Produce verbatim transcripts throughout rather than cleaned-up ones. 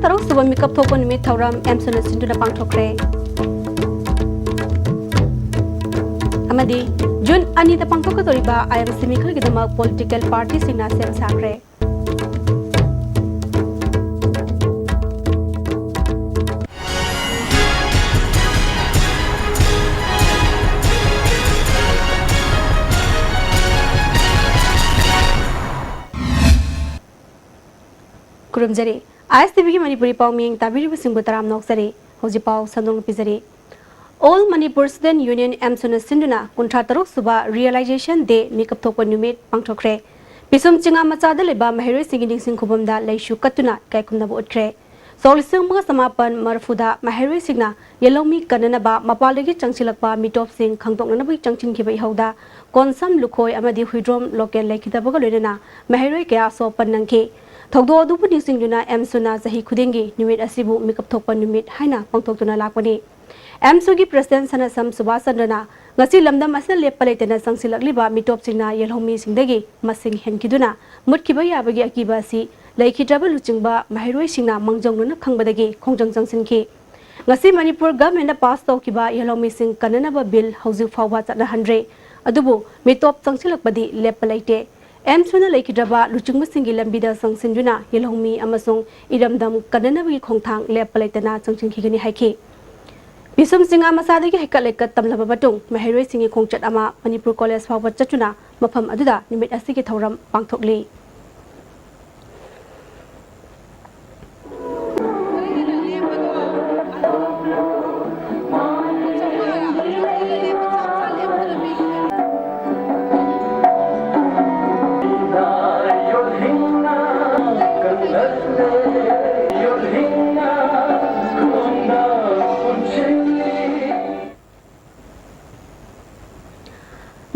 ꯇꯔꯨꯛ ꯁꯨꯕ ꯃꯤꯀꯞ ꯊꯣꯛꯄ ꯅꯨꯃꯤꯠ ꯊꯧꯔꯝ ꯑꯦꯝꯁꯨꯅ ꯁꯤꯟꯗꯨꯅ ꯄꯥꯡꯊꯣꯛꯈ꯭ꯔꯦ꯫ ꯑꯃꯗꯤ ꯖꯨꯟ ꯑꯅꯤꯗ ꯄꯥꯡꯊꯣꯛꯀꯗꯧꯔꯤꯕ ꯑꯥꯏ ꯑꯦꯝ ꯁꯤ ꯃꯤꯈꯜꯒꯤꯗꯃꯛ ꯄꯣꯂꯤꯇꯤꯀꯦꯜ ꯄꯥꯔꯇꯤꯁꯤꯡꯅ ꯁꯦꯝ ꯁꯥꯈ꯭ꯔꯦ꯫ ꯈꯨꯔꯨꯝꯖꯔꯤ꯫ ꯑꯥꯏ ꯑꯦꯁ ꯇꯤ ꯚꯤꯒꯤ ꯃꯅꯤꯄꯨꯔꯤ ꯄꯥꯎꯃꯤꯌꯦꯡ ꯇꯥꯕꯤꯔꯤꯕꯁꯤꯡꯕꯨ ꯇꯔꯥꯝꯅ ꯑꯣꯛꯆꯔꯤ꯫ ꯍꯧꯖꯤꯛ ꯄꯥꯎ ꯁꯟꯗꯣꯛꯅ ꯄꯤꯖꯔꯤ꯫ All Manipur Student Union ꯑꯦꯝꯁꯨꯅ ꯁꯤꯟꯗꯨꯅ ꯀꯨꯟꯊ꯭ꯔꯥ ꯇꯔꯨꯛ ꯁꯨꯕ Realization Day ꯃꯤꯀꯞ ꯊꯣꯛꯄ ꯅꯨꯃꯤꯠ ꯄꯥꯡꯊꯣꯛꯈ꯭ꯔꯦ꯫ ꯄꯤꯁꯨꯝ ꯆꯤꯡꯉꯥ ꯃꯆꯥꯗ ꯂꯩꯕ ꯃꯍꯩꯔꯣꯏꯁꯤꯡꯒꯤ ꯅꯤꯡꯁꯤꯡ ꯈꯨꯕꯝꯗ ꯂꯩꯁꯨ ꯀꯠꯇꯨꯅ ꯏꯀꯥꯏ ꯈꯨꯝꯅꯕ ꯎꯠꯈ꯭ꯔꯦ꯫ ꯁꯣꯛ ꯂꯤꯁꯤꯡ ꯑꯃꯒ ꯆꯃꯥꯄꯟ ꯃꯔꯤꯐꯨꯗ ꯃꯍꯩꯔꯣꯏꯁꯤꯡꯅ ꯌꯦꯜꯍꯧꯃꯤ ꯀꯟꯅꯅꯕ ꯃꯄꯥꯟꯗꯒꯤ ꯆꯪꯁꯤꯜꯂꯛꯄ ꯃꯤꯇꯣꯞꯁꯤꯡ ꯈꯪꯗꯣꯛꯅꯅꯕꯒꯤ ꯆꯪꯁꯤꯟꯈꯤꯕ ꯏꯍꯧꯗ ꯀꯣꯟꯁꯝ, ꯂꯨꯈꯣꯏ ꯑꯃꯗꯤ ꯍꯨꯏꯗ꯭ꯔꯣꯝ ꯂꯣꯀꯦꯜ ꯂꯩꯈꯤꯗꯕꯒ ꯂꯣꯏꯅꯅ ꯃꯍꯩꯔꯣꯏ ꯀꯌꯥ ꯑꯁꯣꯛ ꯑꯄꯟ ꯅꯪꯈꯤ꯫ ꯊꯧꯗꯣꯛ ꯑꯗꯨꯕꯨ ꯅꯤꯡꯁꯤꯡꯗꯨꯅ ꯑꯦꯝꯁꯨꯅ ꯆꯍꯤ ꯈꯨꯗꯤꯡꯒꯤ ꯅꯨꯃꯤꯠ ꯑꯁꯤꯕꯨ ꯃꯤꯀꯞ ꯊꯣꯛꯄ ꯅꯨꯃꯤꯠ ꯍꯥꯏꯅ ꯄꯥꯡꯊꯣꯛꯇꯨꯅ ꯂꯥꯛꯄꯅꯤ꯫ ꯑꯦꯝꯁꯨꯒꯤ ꯄ꯭ꯔꯁꯤꯗꯦꯟ ꯁꯅꯥꯁꯝ ꯁꯨꯕꯥꯁ ꯆꯟꯗ꯭ꯔꯅ ꯉꯁꯤ ꯂꯝꯗꯝ ꯑꯁꯤꯗ ꯂꯦꯞꯄ ꯂꯩꯇꯅ ꯆꯪꯁꯤꯜꯂꯛꯂꯤꯕ ꯃꯤꯇꯣꯞꯁꯤꯡꯅ ꯌꯦꯜꯍꯧꯃꯤꯁꯤꯡꯗꯒꯤ ꯃꯁꯤꯡ ꯍꯦꯟꯈꯤꯗꯨꯅ ꯃꯨꯠꯈꯤꯕ ꯌꯥꯕꯒꯤ ꯑꯀꯤꯕ ꯑꯁꯤ ꯂꯩꯈꯤꯗ꯭ꯔꯕ ꯂꯨꯆꯤꯡꯕ ꯃꯍꯩꯔꯣꯏꯁꯤꯡꯅ ꯃꯥꯡꯖꯧꯅꯅ ꯈꯪꯕꯗꯒꯤ ꯈꯣꯡꯖꯪ ꯆꯪꯁꯤꯟꯈꯤ꯫ ꯉꯁꯤ ꯃꯅꯤꯄꯨꯔ ꯒꯚꯔꯟꯃꯦꯟꯠꯅ ꯄꯥꯁ ꯇꯧꯈꯤꯕ ꯌꯦꯜꯍꯧꯃꯤꯁꯤꯡ ꯀꯟꯅꯅꯕ ꯕꯤꯜ ꯍꯧꯖꯤꯛ ꯐꯥꯎꯕ ꯆꯠꯅꯍꯟꯗ꯭ꯔꯦ꯫ ꯑꯗꯨꯕꯨ ꯃꯤꯇꯣꯞ ꯆꯪꯁꯤꯜꯂꯛꯄꯗꯤ ꯂꯦꯞꯄ ꯂꯩꯇꯦ꯫ ꯑꯦꯝꯁꯨꯅ ꯂꯩꯈꯤꯗ꯭ꯔꯕ ꯂꯨꯆꯤꯡꯕꯁꯤꯡꯒꯤ ꯂꯝꯕꯤꯗ ꯆꯪꯁꯤꯟꯗꯨꯅ ꯌꯦꯜꯍꯧꯃꯤ ꯑꯃꯁꯨꯡ ꯏꯔꯝꯗꯝ ꯀꯟꯅꯅꯕꯒꯤ ꯈꯣꯡꯊꯥꯡ ꯂꯦꯞꯄ ꯂꯩꯇꯅ ꯆꯪꯁꯤꯟꯈꯤꯒꯅꯤ ꯍꯥꯏꯈꯤ꯫ ꯄꯤꯁꯨꯝ ꯆꯤꯡꯉꯥ ꯃꯆꯥꯗꯒꯤ ꯍꯩꯀꯠ ꯂꯩꯀꯠ ꯇꯝꯂꯕ ꯃꯇꯨꯡ ꯃꯍꯩꯔꯣꯏꯁꯤꯡꯒꯤ ꯈꯣꯡꯆꯠ ꯑꯃ ꯃꯅꯤꯄꯨꯔ ꯀꯣꯂꯦꯖ ꯐꯥꯎꯕ ꯆꯠꯇꯨꯅ ꯃꯐꯝ ꯑꯗꯨꯗ ꯅꯨꯃꯤꯠ ꯑꯁꯤꯒꯤ ꯊꯧꯔꯝ ꯄꯥꯡꯊꯣꯛꯂꯤ꯫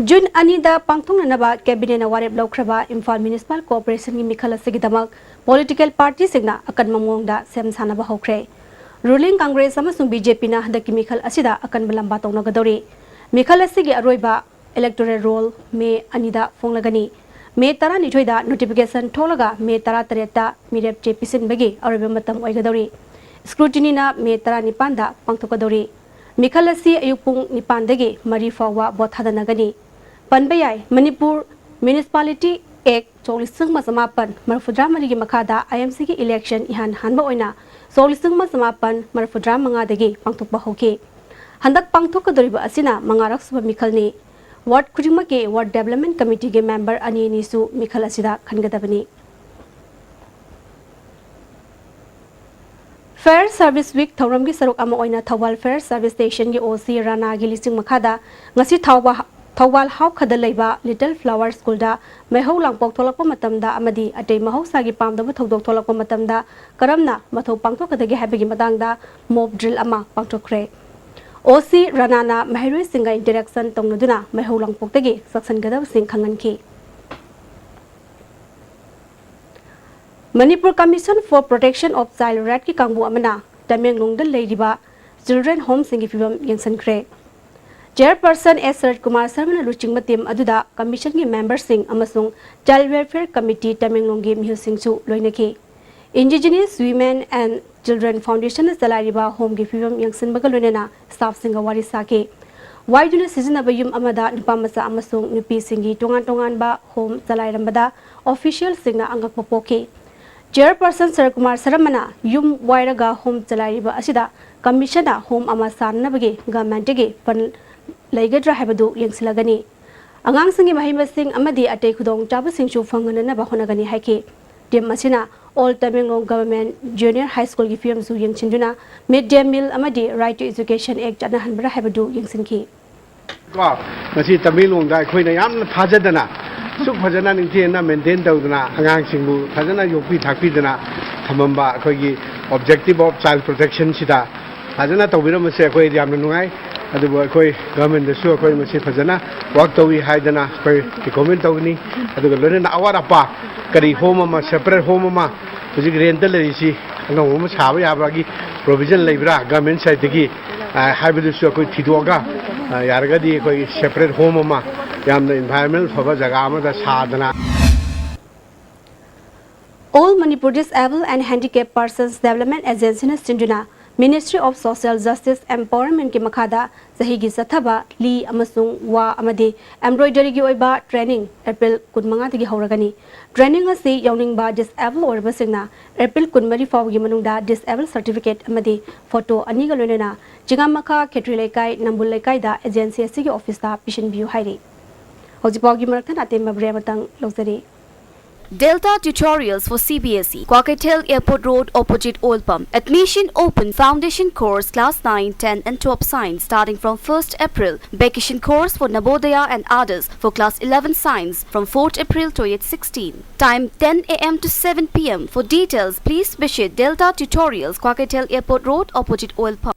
ꯖꯨꯟ ꯑꯅꯤꯗ ꯄꯥꯡꯊꯣꯛꯅꯅꯕ ꯀꯦꯕꯤꯅꯦꯠꯅ ꯋꯥꯔꯦꯞ ꯂꯧꯈ꯭ꯔꯕ ꯏꯝꯐꯥꯜ ꯃ꯭ꯌꯨꯅꯤꯁꯤꯄꯥꯜ ꯀꯣꯔꯄꯣꯔꯦꯁꯟꯒꯤ ꯃꯤꯈꯜ ꯑꯁꯤꯒꯤꯗꯃꯛ ꯄꯣꯂꯤꯇꯤꯀꯦꯜ ꯄꯥꯔꯇꯤꯁꯤꯡꯅ ꯑꯀꯟꯕ ꯃꯑꯣꯡꯗ ꯁꯦꯝ ꯁꯥꯅꯕ ꯍꯧꯈ꯭ꯔꯦ꯫ ꯔꯨꯂꯤꯡ ꯀꯪꯒ꯭ꯔꯦꯁ ꯑꯃꯁꯨꯡ ꯕꯤ ꯖꯦ ꯄꯤꯅ ꯍꯟꯗꯛꯀꯤ ꯃꯤꯈꯜ ꯑꯁꯤꯗ ꯑꯀꯟꯕ ꯂꯝꯕꯥ ꯇꯧꯅꯒꯗꯧꯔꯤ꯫ ꯃꯤꯈꯜ ꯑꯁꯤꯒꯤ ꯑꯔꯣꯏꯕ ꯏꯂꯦꯛꯇꯣꯔꯦꯜ ꯔꯣꯜ ꯃꯦ ꯑꯅꯤꯗ ꯐꯣꯡꯂꯒꯅꯤ꯫ ꯃꯦ ꯇꯔꯥꯅꯤꯊꯣꯏꯗ ꯅꯣꯇꯤꯐꯤꯀꯦꯁꯟ ꯊꯣꯛꯂꯒ ꯃꯦ ꯇꯔꯥꯇꯔꯦꯠꯇ ꯃꯤꯔꯦꯞ ꯆꯦ ꯄꯤꯁꯤꯟꯕꯒꯤ ꯑꯔꯣꯏꯕ ꯃꯇꯝ ꯑꯣꯏꯒꯗꯧꯔꯤ꯫ ꯁ꯭ꯀ꯭ꯔꯨꯇꯤꯅꯤꯅ ꯃꯦ ꯇꯔꯥꯅꯤꯄꯥꯟꯗ ꯄꯥꯡꯊꯣꯛꯀꯗꯧꯔꯤ꯫ ꯃꯤꯈꯜ ꯑꯁꯤ ꯑꯌꯨꯛ ꯄꯨꯡ ꯅꯤꯄꯥꯟꯗꯒꯤ ꯃꯔꯤ ꯐꯥꯎꯕ ꯚꯣꯠ ꯊꯥꯗꯅꯒꯅꯤ꯫ ꯄꯟꯕ ꯌꯥꯏ, ꯃꯅꯤꯄꯨꯔ ꯃ꯭ꯌꯨꯅꯤꯁꯤꯄꯥꯂꯤꯇꯤ ꯑꯦꯛ ꯁꯣꯛ ꯂꯤꯁꯤꯡ ꯑꯃ ꯆꯃꯥꯄꯟ ꯃꯔꯤꯐꯨꯇꯔꯥ ꯃꯔꯤꯒꯤ ꯃꯈꯥꯗ ꯑꯥꯏ ꯑꯦꯝ ꯁꯤꯒꯤ ꯏꯂꯦꯛꯁꯟ ꯏꯍꯥꯟ ꯍꯥꯟꯕ ꯑꯣꯏꯅ ꯁꯣꯛ ꯂꯤꯁꯤꯡ ꯑꯃ ꯆꯃꯥꯄꯟ ꯃꯔꯤꯐꯨꯇꯔꯥ ꯃꯉꯥꯗꯒꯤ ꯄꯥꯡꯊꯣꯛꯄ ꯍꯧꯈꯤ꯫ ꯍꯟꯗꯛ ꯄꯥꯡꯊꯣꯛꯀꯗꯧꯔꯤꯕ ꯑꯁꯤꯅ ꯃꯉꯥꯔꯛ ꯁꯨꯕ ꯃꯤꯈꯜꯅꯤ꯫ ꯋꯥꯔꯗ ꯈꯨꯗꯤꯡꯃꯛꯀꯤ ꯋꯥꯔꯗ ꯗꯦꯕꯂꯞꯃꯦꯟ ꯀꯃꯤꯇꯤꯒꯤ ꯃꯦꯝꯕꯔ ꯑꯅꯤ ꯑꯅꯤꯁꯨ ꯃꯤꯈꯜ ꯑꯁꯤꯗ ꯈꯟꯒꯗꯕꯅꯤ꯫ ꯐꯥꯌꯔ ꯁꯥꯔꯚꯤꯁ ꯋꯤꯛ ꯊꯧꯔꯝꯒꯤ ꯁꯔꯨꯛ ꯑꯃ ꯑꯣꯏꯅ ꯊꯧꯕꯥꯜ ꯐꯥꯌꯔ ꯁꯥꯔꯚꯤꯁ ꯁ꯭ꯇꯦꯁꯟꯒꯤ ꯑꯣ ꯁꯤ ꯔꯥꯅꯥꯒꯤ ꯂꯤꯆꯤꯡ ꯃꯈꯥꯗ ꯉꯁꯤ ꯊꯥꯎꯕ-, ꯊꯧꯕꯥꯜ ꯍꯥꯎꯈꯗ ꯂꯩꯕ ꯂꯤꯇꯜ ꯐ꯭ꯂꯥꯋꯔ ꯁ꯭ꯀꯨꯜꯗ ꯃꯩꯍꯧ ꯂꯥꯡꯄꯣꯛ ꯊꯣꯛꯂꯛꯄ ꯃꯇꯝꯗ ꯑꯃꯗꯤ ꯑꯇꯩ ꯃꯍꯧꯁꯥꯒꯤ ꯄꯥꯝꯗꯕ ꯊꯧꯗꯣꯛ ꯊꯣꯛꯂꯛꯄ ꯃꯇꯝꯗ ꯀꯔꯝꯅ ꯃꯊꯧ ꯄꯥꯡꯊꯣꯛꯀꯗꯒꯦ ꯍꯥꯏꯕꯒꯤ ꯃꯇꯥꯡꯗ ꯃꯣꯛ ꯗ꯭ꯔꯤꯜ ꯑꯃ ꯄꯥꯡꯊꯣꯛꯈ꯭ꯔꯦ꯫ ꯑꯣ ꯁꯤ ꯔꯥꯅꯥꯅ ꯃꯍꯩꯔꯣꯏꯁꯤꯡꯒ ꯏꯟꯇꯔꯦꯛꯁꯟ ꯇꯧꯅꯗꯨꯅ ꯃꯩꯍꯧ ꯂꯥꯡꯄꯣꯛꯇꯒꯤ ꯆꯦꯛꯁꯤꯟꯒꯗꯕꯁꯤꯡ ꯈꯪꯍꯟꯈꯤ꯫ Manipur commission for protection of child ꯔꯥꯏꯠꯀꯤ ꯀꯥꯡꯕꯨ ꯑꯃꯅ ꯇꯃꯦꯡꯂꯣꯡꯗ ꯂꯩꯔꯤꯕ ꯆꯤꯜꯗ꯭ꯔꯦꯟ ꯍꯣꯝꯁꯤꯡꯒꯤ ꯐꯤꯕꯝ ꯌꯦꯡꯁꯤꯟꯈ꯭ꯔꯦ꯫ ꯆꯦꯌꯔꯄꯔꯁꯟ ꯑꯦꯁ ꯁꯔꯠ ꯀꯨꯃꯥꯔ ꯁꯔꯃꯅ ꯂꯨꯆꯤꯡꯕ ꯇꯤꯝ ꯑꯗꯨꯗ ꯀꯃꯤꯁꯟꯒꯤ ꯃꯦꯝꯕꯔꯁꯤꯡ ꯑꯃꯁꯨꯡ ꯆꯥꯏꯜ ꯋꯦꯜꯐꯤꯌꯔ ꯀꯃꯤꯇꯤ ꯇꯃꯦꯡꯂꯣꯡꯒꯤ ꯃꯤꯍꯨꯠꯁꯤꯡꯁꯨ ꯂꯣꯏꯅꯈꯤ꯫ Indigenous Women and Children Foundationꯅ ꯆꯂꯥꯏꯔꯤꯕ ꯍꯣꯝꯒꯤ ꯐꯤꯕꯝ ꯌꯦꯡꯁꯤꯟꯕꯒ ꯂꯣꯏꯅꯅ ꯁ꯭ꯇꯥꯐꯁꯤꯡꯒ ꯋꯥꯔꯤ ꯁꯥꯈꯤ꯫ ꯋꯥꯏꯗꯨꯅ ꯁꯤꯖꯤꯟꯅꯕ ꯌꯨꯝ ꯑꯃꯗ ꯅꯨꯄꯥ ꯃꯆꯥ ꯑꯃꯁꯨꯡ ꯅꯨꯄꯤꯁꯤꯡꯒꯤ ꯇꯣꯉꯥꯟ ꯇꯣꯉꯥꯟꯕ ꯍꯣꯝ ꯆꯂꯥꯏꯔꯝꯕꯗ ꯑꯣꯐꯤꯁꯤꯌꯦꯜꯁꯤꯡꯅ ꯑꯉꯛꯄ ꯄꯣꯛꯈꯤ꯫ ꯆꯦꯌꯔꯄꯔꯁꯟ ꯁꯔꯀꯨꯃꯥꯔ ꯁꯔꯃꯅ ꯌꯨꯝ ꯋꯥꯏꯔꯒ ꯍꯣꯝ ꯆꯂꯥꯏꯔꯤꯕ ꯑꯁꯤꯗ ꯀꯃꯤꯁꯟꯅ ꯍꯣꯝ ꯑꯃ ꯁꯥꯅꯅꯕꯒꯤ ꯒꯚꯔꯟꯃꯦꯟꯠꯇꯒꯤ ꯐꯟ ꯂꯩꯒꯗ꯭ꯔꯥ ꯍꯥꯏꯕꯗꯨ ꯌꯦꯡꯁꯤꯜꯂꯒꯅꯤ꯫ ꯑꯉꯥꯡꯁꯤꯡꯒꯤ ꯃꯍꯩ ꯃꯁꯤꯡ ꯑꯃꯗꯤ ꯑꯇꯩ ꯈꯨꯗꯣꯡꯆꯥꯕꯁꯤꯡꯁꯨ ꯐꯪꯍꯟꯅꯅꯕ ꯍꯣꯠꯅꯒꯅꯤ ꯍꯥꯏꯈꯤ꯫ ꯇꯤꯝ ꯑꯁꯤꯅ All Tamenglong Government Junior High Schoolꯒꯤ ꯐꯤꯕꯝꯁꯨ ꯌꯦꯡꯁꯤꯟꯗꯨꯅ Mid Day Meal ꯑꯃꯗꯤ Right to Education Act ꯆꯠꯅꯍꯟꯕ꯭ꯔꯥ ꯍꯥꯏꯕꯗꯨ ꯌꯦꯡꯁꯤꯟꯈꯤ꯫ ꯀꯣ, ꯉꯁꯤ ꯇꯃꯦꯡꯂꯣꯡꯗ ꯑꯩꯈꯣꯏꯅ ꯌꯥꯝꯅ ꯊꯥꯖꯗꯅ, ꯑꯁꯨꯛ ꯐꯖꯅ ꯅꯤꯡꯊꯤꯅ ꯃꯦꯟꯇꯦꯟ ꯇꯧꯗꯅ, ꯑꯉꯥꯡꯁꯤꯡꯕꯨ ꯐꯖꯅ ꯌꯣꯛꯄꯤ ꯊꯥꯛꯄꯤꯗꯅ ꯊꯝꯃꯝꯕ ꯑꯩꯈꯣꯏꯒꯤ Objective of Child Protectionꯁꯤꯗ ꯐꯖꯅ ꯇꯧꯕꯤꯔꯝꯕꯁꯦ ꯑꯩꯈꯣꯏ ꯌꯥꯝꯅ ꯅꯨꯡꯉꯥꯏ꯫ ꯑꯗꯨꯕꯨ ꯑꯩꯈꯣꯏ ꯒꯚꯔꯟꯃꯦꯟꯠꯇꯁꯨ ꯑꯩꯈꯣꯏ ꯃꯁꯤ ꯐꯖꯅ ꯋꯥꯔꯛ ꯇꯧꯏ ꯍꯥꯏꯗꯅ ꯑꯩꯈꯣꯏ ꯔꯤꯀꯣꯃꯦꯟ ꯇꯧꯒꯅꯤ꯫ ꯑꯗꯨꯒ ꯂꯣꯏꯅꯅ ꯑꯋꯥꯠ ꯑꯄꯥ ꯀꯔꯤ ꯍꯣꯝ ꯑꯃ, ꯁꯦꯄꯔꯦꯠ ꯍꯣꯝ ꯑꯃ ꯍꯧꯖꯤꯛ ꯔꯦꯟꯠꯇ ꯂꯩꯔꯤꯁꯤ ꯑꯅꯧꯕ ꯑꯃ ꯁꯥꯕ ꯌꯥꯕꯒꯤ ꯄ꯭ꯔꯣꯕꯤꯖꯟ ꯂꯩꯕ꯭ꯔꯥ ꯒꯚꯔꯟꯃꯦꯟꯠ ꯁꯥꯏꯠꯇꯒꯤ, ꯑ, ꯍꯥꯏꯕꯗꯨꯁꯨ ꯑꯩꯈꯣꯏ ꯊꯤꯗꯣꯛꯑꯒ, ꯑ, ꯌꯥꯔꯒꯗꯤ ꯑꯩꯈꯣꯏꯒꯤ ꯁꯦꯄꯔꯦꯠ ꯍꯣꯝ ꯑꯃ ꯌꯥꯝꯅ ꯏꯟꯚꯥꯏꯔꯟꯃꯦꯟꯠ ꯐꯕ ꯖꯒꯥ ꯑꯃꯗ ꯁꯥꯗꯅ All Manipur Disabled and Handicapped Persons Development Agencyꯅ ꯁꯤꯟꯗꯨꯅ Ministry of Social Justice Empowermentꯀꯤ ꯃꯈꯥꯗ ꯆꯍꯤꯒꯤ ꯆꯠꯊꯕ ꯂꯤ ꯑꯃꯁꯨꯡ ꯋꯥ ꯑꯃꯗꯤ embroideryꯒꯤ ꯑꯣꯏꯕ training April ꯀꯨꯟꯃꯉꯥꯗꯒꯤ ꯍꯧꯔꯒꯅꯤ꯫ Training ꯑꯁꯤ ꯌꯥꯎꯅꯤꯡꯕ disabled ꯑꯣꯏꯔꯕꯁꯤꯡꯅ April ꯀꯨꯟꯃꯔꯤ ꯐꯥꯎꯕꯒꯤ ꯃꯅꯨꯡꯗ disabled certificate ꯑꯃꯗꯤ photo ꯑꯅꯤꯒ ꯂꯣꯏꯅꯅ ꯆꯤꯉꯥꯃꯈꯥ ꯈꯦꯇ꯭ꯔꯤ ꯂꯩꯀꯥꯏ, ꯅꯝꯕꯨꯜ ꯂꯩꯀꯥꯏꯗ agency ꯑꯁꯤꯒꯤ officeꯇ ꯄꯤꯁꯤꯟꯕꯤꯌꯨ ꯍꯥꯏꯔꯤ꯫ ꯍꯧꯖꯤꯛꯐꯥꯎꯒꯤ ꯃꯔꯛꯇ ꯑꯇꯦꯟꯕ break ꯑꯃꯇꯪ ꯂꯧꯖꯔꯤ꯫ Delta Tutorials for C B S E, Kwakeithel Airport Road, opposite Oil Pump. Admission open. Foundation course, class nine, ten and twelve science, starting from first April. Vacation course for Navodaya and others for class eleven science from fourth April twenty sixteen. Time ten a m to seven p m. For details, please visit Delta Tutorials, Kwakeithel Airport Road, opposite Oil Pump.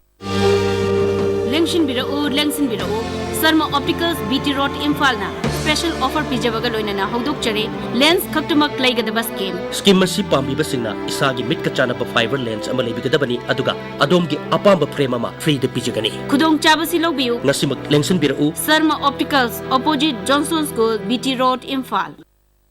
ꯂꯦꯡꯁꯤꯟꯕꯤꯔꯛꯎ, ꯂꯦꯡꯁꯤꯟꯕꯤꯔꯛꯎ꯫ Sharma Opticals, B T Road, ꯏꯝꯐꯥꯜꯅ special offer ꯄꯤꯖꯕꯒ ꯂꯣꯏꯅꯅ ꯍꯧꯗꯣꯛꯆꯔꯤ꯫ Lens ꯈꯛꯇꯃꯛ ꯂꯩꯒꯗꯕ scheme꯫ Scheme ꯑꯁꯤ ꯄꯥꯝꯕꯤꯕꯁꯤꯡꯅ ꯏꯁꯥꯒꯤ ꯃꯤꯠꯀ ꯆꯥꯟꯅꯕ fiber lens ꯑꯃ ꯂꯩꯕꯤꯒꯗꯕꯅꯤ, ꯑꯗꯨꯒ ꯑꯗꯣꯝꯒꯤ ꯑꯄꯥꯝꯕ frame ꯑꯃ freeꯗ ꯄꯤꯖꯒꯅꯤ꯫ ꯈꯨꯗꯣꯡꯆꯥꯕꯁꯤ ꯂꯧꯕꯤꯌꯨ꯫ ꯉꯁꯤꯃꯛ ꯂꯦꯡꯁꯤꯟꯕꯤꯔꯛꯎ꯫ Sharma Opticals, opposite Johnson School, B T Road, Imphal.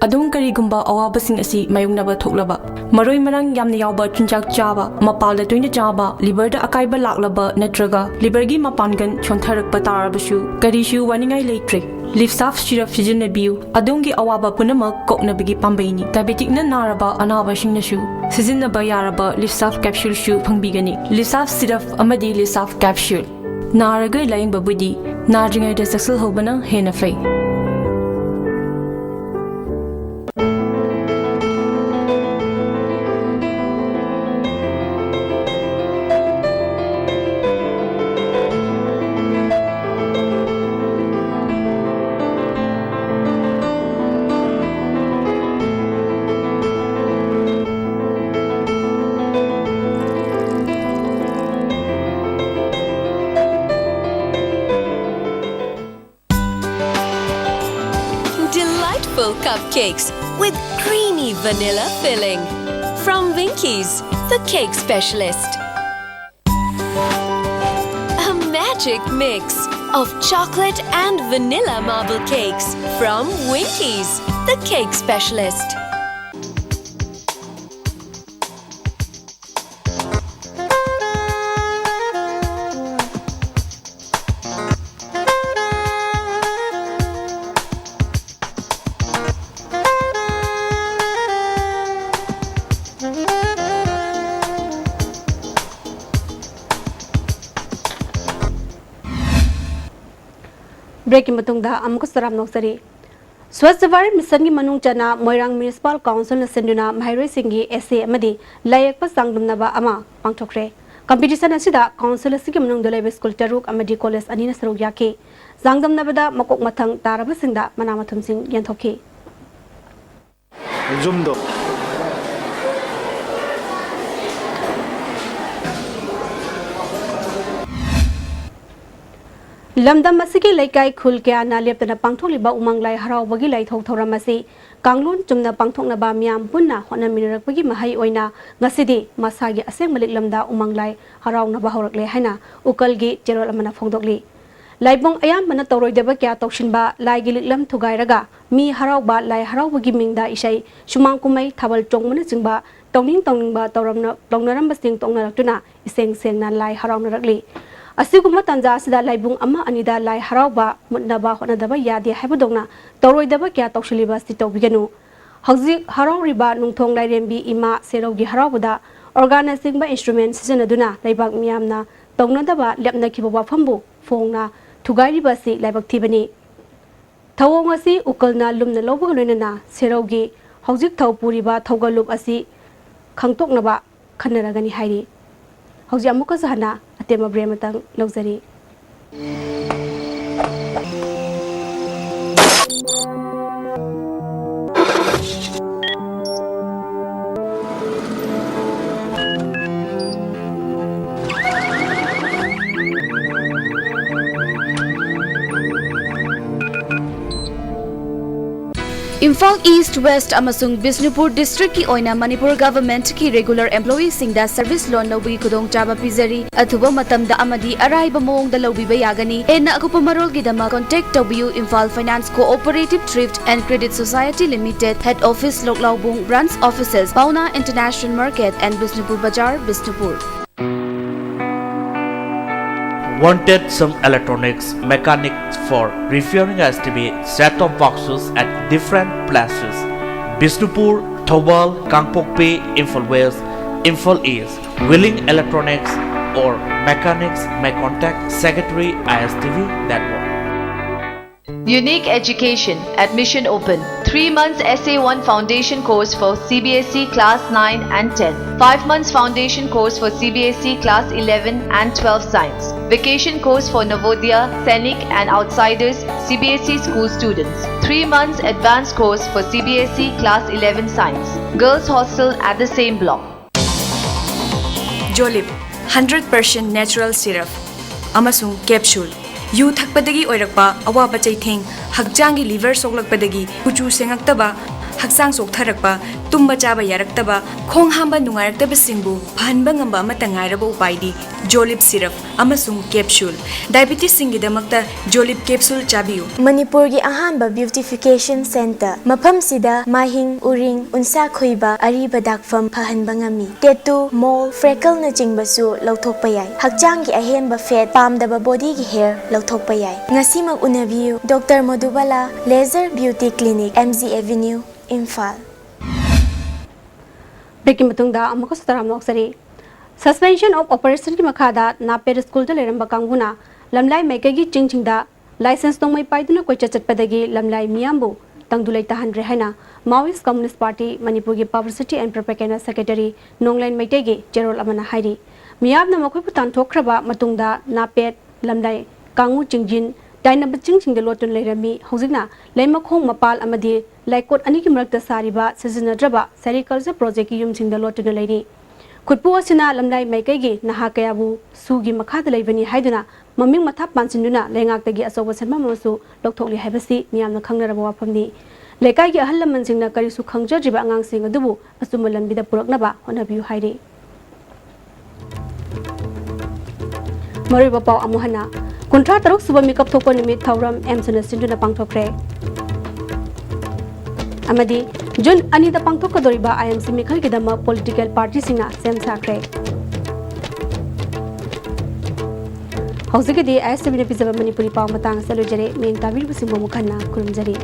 ꯑꯗꯣꯝ ꯀꯔꯤꯒꯨꯝꯕ ꯑꯋꯥꯕꯁꯤꯡ ꯑꯁꯤ ꯃꯥꯌꯣꯛꯅꯕ ꯊꯣꯛꯂꯕ, ꯃꯔꯣꯏ ꯃꯔꯥꯡ ꯌꯥꯝꯅ ꯌꯥꯎꯕ ꯆꯤꯟꯖꯥꯛ ꯆꯥꯕ, ꯃꯄꯥꯜꯗ ꯇꯣꯏꯅ ꯆꯥꯕ, liverꯗ ꯑꯀꯥꯏꯕ ꯂꯥꯛꯂꯕ ꯅꯠꯇ꯭ꯔꯒ liverꯒꯤ ꯃꯄꯥꯡꯒꯜ ꯁꯣꯟꯊꯔꯛꯄ ꯇꯥꯔꯕꯁꯨ, ꯀꯔꯤꯁꯨ ꯋꯥꯅꯤꯡꯉꯥꯏ ꯂꯩꯇ꯭ꯔꯦ꯫ Livsaf syrup ꯁꯤꯖꯤꯟꯅꯕꯤꯌꯨ꯫ ꯑꯗꯣꯝꯒꯤ ꯑꯋꯥꯕ ꯄꯨꯝꯅꯃꯛ ꯀꯣꯛꯅꯕꯒꯤ ꯄꯥꯝꯕꯩꯅꯤ꯫ Diabeticꯅ ꯅꯥꯔꯕ ꯑꯅꯥꯕꯁꯤꯡꯅꯁꯨ ꯁꯤꯖꯤꯟꯅꯕ ꯌꯥꯔꯕ Livsaf capsuleꯁꯨ ꯐꯪꯕꯤꯒꯅꯤ꯫ Livsaf syrup ꯑꯃꯗꯤ Livsaf capsule꯫ ꯅꯥꯔꯒ ꯂꯥꯌꯦꯡꯕꯕꯨꯗꯤ ꯅꯥꯗ꯭ꯔꯤꯉꯩꯗ ꯆꯦꯛꯁꯤꯜꯍꯧꯕꯅ ꯍꯦꯟꯅ ꯐꯩ꯫ Delightful cupcakes with creamy vanilla filling. From Winkies, the cake specialist. A magic mix of chocolate and vanilla marble cakes from Winkies, the cake specialist. ꯕ꯭ꯔꯦꯛꯀꯤ ꯃꯇꯨꯡꯗ ꯑꯃꯨꯛꯀꯁꯨ ꯇꯔꯥꯝꯅ ꯑꯣꯛꯆꯔꯤ꯫ ꯁ꯭ꯋꯥꯁꯊ ꯚꯥꯔꯠ ꯃꯤꯁꯟꯒꯤ ꯃꯅꯨꯡ ꯆꯟꯅ ꯃꯣꯏꯔꯥꯡ ꯃ꯭ꯌꯨꯅꯤꯁꯤꯄꯥꯜ ꯀꯥꯎꯟꯁꯤꯜꯅ ꯁꯤꯟꯗꯨꯅ ꯃꯍꯩꯔꯣꯏꯁꯤꯡꯒꯤ ꯑꯦꯁꯦ ꯑꯃꯗꯤ ꯂꯥꯏꯌꯦꯛꯄ ꯆꯥꯡꯗꯝꯅꯕ ꯑꯃ ꯄꯥꯡꯊꯣꯛꯈ꯭ꯔꯦ꯫ ꯀꯝꯄꯤꯇꯤꯁꯟ ꯑꯁꯤꯗ ꯀꯥꯎꯟꯁꯤꯜ ꯑꯁꯤꯒꯤ ꯃꯅꯨꯡꯗ ꯂꯩꯕ ꯁ꯭ꯀꯨꯜ ꯇꯔꯨꯛ ꯑꯃꯗꯤ ꯀꯣꯂꯦꯖ ꯑꯅꯤꯅ ꯁꯔꯨꯛ ꯌꯥꯈꯤ꯫ ꯆꯥꯡꯗꯝꯅꯕꯗ ꯃꯀꯣꯛ ꯃꯊꯪ ꯇꯥꯔꯕꯁꯤꯡꯗ ꯃꯅꯥ ꯃꯊꯨꯝꯁꯤꯡ ꯌꯦꯟꯊꯣꯛꯈꯤ꯫ ꯌꯨꯝꯗꯣ꯫ ꯂꯝꯗꯝ ꯑꯁꯤꯒꯤ ꯂꯩꯀꯥꯏ ꯈꯨꯜ ꯀꯌꯥꯅ ꯂꯦꯞꯇꯅ ꯄꯥꯡꯊꯣꯛꯂꯤꯕ ꯎꯃꯪ ꯂꯥꯏ ꯍꯔꯥꯎꯕꯒꯤ ꯂꯥꯏꯊꯧ ꯊꯧꯔꯝ ꯑꯁꯤ ꯀꯥꯡꯂꯣꯟ ꯆꯨꯝꯅ ꯄꯥꯡꯊꯣꯛꯅꯕ ꯃꯤꯌꯥꯝ ꯄꯨꯟꯅ ꯍꯣꯠꯅꯃꯤꯟꯅꯔꯛꯄꯒꯤ ꯃꯍꯩ ꯑꯣꯏꯅ ꯉꯁꯤꯗꯤ ꯃꯁꯥꯒꯤ ꯑꯁꯦꯡꯕ ꯂꯤꯛꯂꯝꯗ ꯎꯃꯪ ꯂꯥꯏ ꯍꯔꯥꯎꯅꯕ ꯍꯧꯔꯛꯂꯦ ꯍꯥꯏꯅ ꯎꯀꯜꯒꯤ ꯆꯦꯔꯣꯜ ꯑꯃꯅ ꯐꯣꯡꯗꯣꯛꯂꯤ꯫ ꯂꯥꯏꯕꯨꯡ ꯑꯌꯥꯝꯕꯅ ꯇꯧꯔꯣꯏꯗꯕ ꯀꯌꯥ ꯇꯧꯁꯤꯟꯕ, ꯂꯥꯏꯒꯤ ꯂꯤꯛꯂꯝ ꯊꯨꯒꯥꯏꯔꯒ ꯃꯤ ꯍꯔꯥꯎꯕ, ꯂꯥꯏ ꯍꯔꯥꯎꯕꯒꯤ ꯃꯤꯡꯗ ꯏꯁꯩ, ꯁꯨꯃꯥꯡ ꯀꯨꯝꯍꯩ, ꯊꯥꯕꯜ ꯆꯣꯡꯕꯅꯆꯤꯡꯕ ꯇꯧꯅꯤꯡ ꯇꯧꯅꯤꯡꯕ ꯇꯧꯔꯝꯅ-, ꯇꯧꯅꯔꯝꯕꯁꯤꯡ ꯇꯣꯛꯅꯔꯛꯇꯨꯅ ꯏꯁꯦꯡ ꯁꯦꯡꯅ ꯂꯥꯏ ꯍꯔꯥꯎꯅꯔꯛꯂꯤ꯫ ꯑꯁꯤꯒꯨꯝꯕ ꯇꯥꯟꯖꯥ ꯑꯁꯤꯗ ꯂꯥꯏꯕꯨꯡ ꯑꯃ ꯑꯅꯤꯗ ꯂꯥꯏ ꯍꯔꯥꯎꯕ ꯃꯨꯠꯅꯕ ꯍꯣꯠꯅꯗꯕ ꯌꯥꯗꯦ ꯍꯥꯏꯕꯗꯧꯅ ꯇꯧꯔꯣꯏꯗꯕ ꯀꯌꯥ ꯇꯧꯁꯤꯜꯂꯤꯕ ꯑꯁꯤ ꯇꯧꯕꯤꯒꯅꯨ꯫ ꯍꯧꯖꯤꯛ ꯍꯔꯥꯎꯔꯤꯕ ꯅꯨꯡꯊꯣꯡ ꯂꯥꯏꯔꯦꯝꯕꯤ ꯏꯃꯥ ꯁꯦꯔꯧꯒꯤ ꯍꯔꯥꯎꯕꯗ organ ꯅꯆꯤꯡꯕ instrument ꯁꯤꯖꯤꯟꯅꯗꯨꯅ ꯂꯩꯕꯥꯛ ꯃꯤꯌꯥꯝꯅ ꯇꯧꯅꯗꯕ ꯂꯦꯞꯅꯈꯤꯕ ꯋꯥꯐꯝꯕꯨ ꯐꯣꯡꯅ ꯊꯨꯒꯥꯏꯔꯤꯕ ꯑꯁꯤ ꯂꯥꯏꯕꯛ ꯊꯤꯕꯅꯤ꯫ ꯊꯧꯑꯣꯡ ꯑꯁꯤ ꯎꯀꯜꯅ ꯂꯨꯝꯅ ꯂꯧꯕꯒ ꯂꯣꯏꯅꯅ ꯁꯦꯔꯧꯒꯤ ꯍꯧꯖꯤꯛ ꯊꯧ ꯄꯨꯔꯤꯕ ꯊꯧꯒꯜꯂꯨꯞ ꯑꯁꯤ ꯈꯪꯇꯣꯛꯅꯕ ꯈꯟꯅꯔꯒꯅꯤ ꯍꯥꯏꯔꯤ꯫ ꯍꯧꯖꯤꯛ ꯑꯃꯨꯛꯀꯁꯨ ꯍꯟꯅ ꯑꯇꯦꯟꯕ ꯕ꯭ꯔꯦꯛ ꯑꯃꯇꯪ ꯂꯧꯖꯔꯤ꯫ ꯏꯝꯐꯥꯜ ꯏꯁ꯭ꯠ, ꯋꯦꯁ꯭ꯠ ꯑꯃꯁꯨꯡ ꯕꯤꯁꯅꯨꯄꯨꯔ ꯗꯤꯁꯇ꯭ꯔꯤꯛꯀꯤ ꯑꯣꯏꯅ ꯃꯅꯤꯄꯨꯔ ꯒꯚꯔꯟꯃꯦꯟꯠꯀꯤ ꯔꯤꯒꯨꯂꯔ ꯑꯦꯝꯄ꯭ꯂꯣꯌꯤꯁꯤꯡꯗ ꯁꯔꯚꯤꯁ ꯂꯣꯟ ꯂꯧꯕꯒꯤ ꯈꯨꯗꯣꯡꯆꯥꯕ ꯄꯤꯖꯔꯤ꯫ ꯑꯊꯨꯕ ꯃꯇꯝꯗ ꯑꯃꯗꯤ ꯑꯔꯥꯏꯕ ꯃꯑꯣꯡꯗ ꯂꯧꯕꯤꯕ ꯌꯥꯒꯅꯤ꯫ ꯍꯦꯟꯅ ꯑꯀꯨꯞꯄ ꯃꯔꯣꯜꯒꯤꯗꯃꯛ contact ꯇꯧꯕꯤꯌꯨ, Imphal Finance Cooperative Thrift and Credit Society Limited, Head Office, ꯂꯣꯛꯂꯥꯎꯕꯨꯡ, Branch Offices, Pawna International Market and Bishnupur Bazar, Bishnupur. Wanted some electronics mechanics for repairing S T V set-top boxes at different places: Bishnupur, Thoubal, Kangpokpi, Imphal West, Imphal East. Willing electronics or mechanics may contact Secretary I S T V Network. Unique Education, admission open. Three months S A one foundation course for C B S E class nine and ten. Five months foundation course for C B S E class eleven and twelve science. Vacation course for Navodaya, Sainik and outsiders C B S E school students. Three months advanced course for C B S E class eleven science. Girls hostel at the same block. ꯖꯣꯂꯤꯞ hundred percent natural syrup ꯑꯃꯁꯨꯡ capsule. ꯌꯨ ꯊꯛꯄꯗꯒꯤ ꯑꯣꯏꯔꯛꯄ ꯑꯋꯥꯕ ꯆꯩꯊꯦꯡ, ꯍꯛꯆꯥꯡꯒꯤ liver ꯁꯣꯛꯂꯛꯄꯗꯒꯤ ꯀꯨꯆꯨ ꯁꯦꯡꯉꯛꯇꯕ, ꯍꯛꯆꯥꯡ ꯆꯣꯛꯊꯔꯛꯄ, ꯇꯨꯝꯕ ꯆꯥꯕ ꯌꯥꯔꯛꯇꯕ, ꯈꯣꯡ ꯍꯥꯝꯕ ꯅꯨꯡꯉꯥꯏꯔꯛꯇꯕꯁꯤꯡꯕꯨ ꯐꯍꯟꯕ ꯉꯝꯕ ꯑꯃꯠꯇ ꯉꯥꯏꯔꯕ ꯎꯄꯥꯏꯗꯤ ꯖꯣꯂꯤꯞ ꯁꯤꯔꯞ ꯑꯃꯁꯨꯡ ꯀꯦꯞꯁꯨꯜ꯫ ꯗꯥꯏꯕꯤꯇꯤꯁꯁꯤꯡꯒꯤꯗꯃꯛꯇ ꯖꯣꯂꯤꯞ ꯀꯦꯞꯁꯨꯜ ꯆꯥꯕꯤꯌꯨ꯫ ꯃꯅꯤꯄꯨꯔꯒꯤ ꯑꯍꯥꯟꯕ ꯕ꯭ꯌꯨꯇꯤꯐꯤꯀꯦꯁꯟ ꯁꯦꯟꯇꯔ꯫ ꯃꯐꯝꯁꯤꯗ ꯃꯥꯏꯍꯤꯡ, ꯎꯔꯤꯡ, ꯎꯟꯁꯥ ꯈꯣꯏꯕ, ꯑꯔꯤꯕ ꯗꯥꯛꯐꯝ ꯐꯍꯟꯕ ꯉꯝꯃꯤ꯫ ꯇꯦꯇꯨ, ꯃꯣꯜ, ꯐ꯭ꯔꯦꯀꯜꯅꯆꯤꯡꯕꯁꯨ ꯂꯧꯊꯣꯛꯄ ꯌꯥꯏ꯫ ꯍꯛꯆꯥꯡꯒꯤ ꯑꯍꯦꯟꯕ ꯐꯦꯠ, ꯄꯥꯝꯗꯕ ꯕꯣꯗꯤꯒꯤ ꯍꯦꯌꯔ ꯂꯧꯊꯣꯛꯄ ꯌꯥꯏ꯫ ꯉꯁꯤꯃꯛ ꯎꯅꯕꯤꯌꯨ, doctor Modubala laser beauty clinic, M G avenue, Imphal. ꯕ꯭ꯔꯦꯛꯀꯤ ꯃꯇꯨꯡꯗ ꯑꯃꯨꯛꯀꯁꯨ ꯇꯔꯥꯝꯅ ꯑꯣꯛꯆꯔꯤ꯫ Suspension of Operationꯒꯤ ꯃꯈꯥꯗ ꯅꯥꯄꯦꯠ ꯁ꯭ꯀꯨꯜꯗ ꯂꯩꯔꯝꯕ ꯀꯥꯡꯕꯨꯅ ꯂꯝꯂꯥꯏ ꯃꯥꯏꯀꯩꯒꯤ ꯆꯤꯡꯁꯤꯡꯗ ꯂꯥꯏꯁꯦꯟꯁ ꯅꯣꯡꯃꯩ ꯄꯥꯏꯗꯨꯅ ꯀꯣꯏꯆꯠ ꯆꯠꯄꯗꯒꯤ ꯂꯝꯂꯥꯏ ꯃꯤꯌꯥꯝꯕꯨ ꯇꯪꯗꯨ ꯂꯩꯇꯥꯍꯟꯗ꯭ꯔꯦ ꯍꯥꯏꯅ Maoist Communist Party ꯃꯅꯤꯄꯨꯔꯒꯤ Publicity and Propaganda Secretary ꯅꯣꯡꯂꯦꯟ ꯃꯩꯇꯩꯒꯤ ꯆꯦꯔꯣꯜ ꯑꯃꯅ ꯍꯥꯏꯔꯤ꯫ ꯃꯤꯌꯥꯝꯅ ꯃꯈꯣꯏꯕꯨ ꯇꯥꯟꯊꯣꯛꯈ꯭ꯔꯕ ꯃꯇꯨꯡꯗ ꯅꯥꯄꯦꯠ, ꯂꯝꯂꯥꯏ, ꯀꯥꯡꯉꯨ ꯆꯤꯡꯖꯤꯟ, ꯇꯥꯏꯅꯕ ꯆꯤꯡꯁꯤꯡꯗ ꯂꯣꯠꯇꯨꯅ ꯂꯩꯔꯝꯃꯤ꯫ ꯍꯧꯖꯤꯛꯅ ꯂꯩꯃꯈꯣꯡ ꯃꯄꯥꯜ ꯑꯃꯗꯤ ꯂꯩꯀꯣꯠ ꯑꯅꯤꯒꯤ ꯃꯔꯛꯇ ꯁꯥꯔꯤꯕ ꯁꯤꯖꯤꯟꯅꯗ꯭ꯔꯕ Sericulture Projectꯀꯤ ꯌꯨꯝꯁꯤꯡꯗ ꯂꯣꯠꯇꯨꯅ ꯂꯩꯔꯤ꯫ ꯈꯨꯠꯄꯨ ꯑꯁꯤꯅ ꯂꯝꯂꯥꯏ ꯃꯥꯏꯀꯩꯒꯤ ꯅꯍꯥ ꯀꯌꯥꯕꯨ ꯁꯨꯒꯤ ꯃꯈꯥꯗ ꯂꯩꯕꯅꯤ ꯍꯥꯏꯗꯨꯅ ꯃꯃꯤꯡ ꯃꯊꯥ ꯄꯥꯟꯁꯤꯟꯗꯨꯅ ꯂꯩꯉꯥꯛꯇꯒꯤ ꯑꯆꯧꯕ ꯁꯦꯟꯐꯝ ꯑꯃꯁꯨ ꯂꯧꯊꯣꯛꯂꯤ ꯍꯥꯏꯕꯁꯤ ꯃꯤꯌꯥꯝꯅ ꯈꯪꯅꯔꯕ ꯋꯥꯐꯝꯅꯤ꯫ ꯂꯩꯀꯥꯏꯒꯤ ꯑꯍꯜ ꯂꯃꯟꯁꯤꯡꯅ ꯀꯔꯤꯁꯨ ꯈꯪꯖꯗ꯭ꯔꯤꯕ ꯑꯉꯥꯡꯁꯤꯡ ꯑꯗꯨꯕꯨ ꯑꯆꯨꯝꯕ ꯂꯝꯕꯤꯗ ꯄꯨꯔꯛꯅꯕ ꯍꯣꯠꯅꯕꯤꯌꯨ ꯍꯥꯏꯔꯤ꯫ ꯃꯔꯨꯑꯣꯏꯕ ꯄꯥꯎ ꯑꯃꯨꯛ ꯍꯟꯅ꯫ ꯀꯨꯟꯊ꯭ꯔꯥ ꯇꯔꯨꯛ ꯁꯨꯕ ꯃꯤꯀꯞ ꯊꯣꯛꯄ ꯅꯨꯃꯤꯠ ꯊꯧꯔꯝ ꯑꯦꯝꯁꯅ ꯁꯤꯟꯗꯨꯅ ꯄꯥꯡꯊꯣꯛꯈ꯭ꯔꯦ꯫ ꯑꯃꯗꯤ ꯖꯨꯟ ꯑꯅꯤꯗ ꯄꯥꯡꯊꯣꯛꯀꯗꯧꯔꯤꯕ I M C ꯃꯤꯈꯜꯒꯤꯗꯃꯛ ꯄꯣꯂꯤꯇꯤꯀꯦꯜ ꯄꯥꯔꯇꯤꯁꯤꯡꯅ ꯁꯦꯝ ꯁꯥꯈ꯭ꯔꯦ꯫ ꯍꯧꯖꯤꯛꯀꯤꯗꯤ ꯑꯥꯏ ꯑꯦꯁ ꯇꯤ ꯚꯤꯅ ꯄꯤꯖꯕ ꯃꯅꯤꯄꯨꯔꯤ ꯄꯥꯎ ꯃꯇꯥꯡ ꯑꯁꯤꯗ ꯂꯣꯏꯖꯔꯦ꯫ ꯃꯤꯠꯌꯦꯡ ꯇꯥꯕꯤꯔꯤꯕꯁꯤꯡꯕꯨ ꯑꯃꯨꯛ ꯍꯟꯅ ꯈꯨꯔꯨꯝꯖꯔꯤ꯫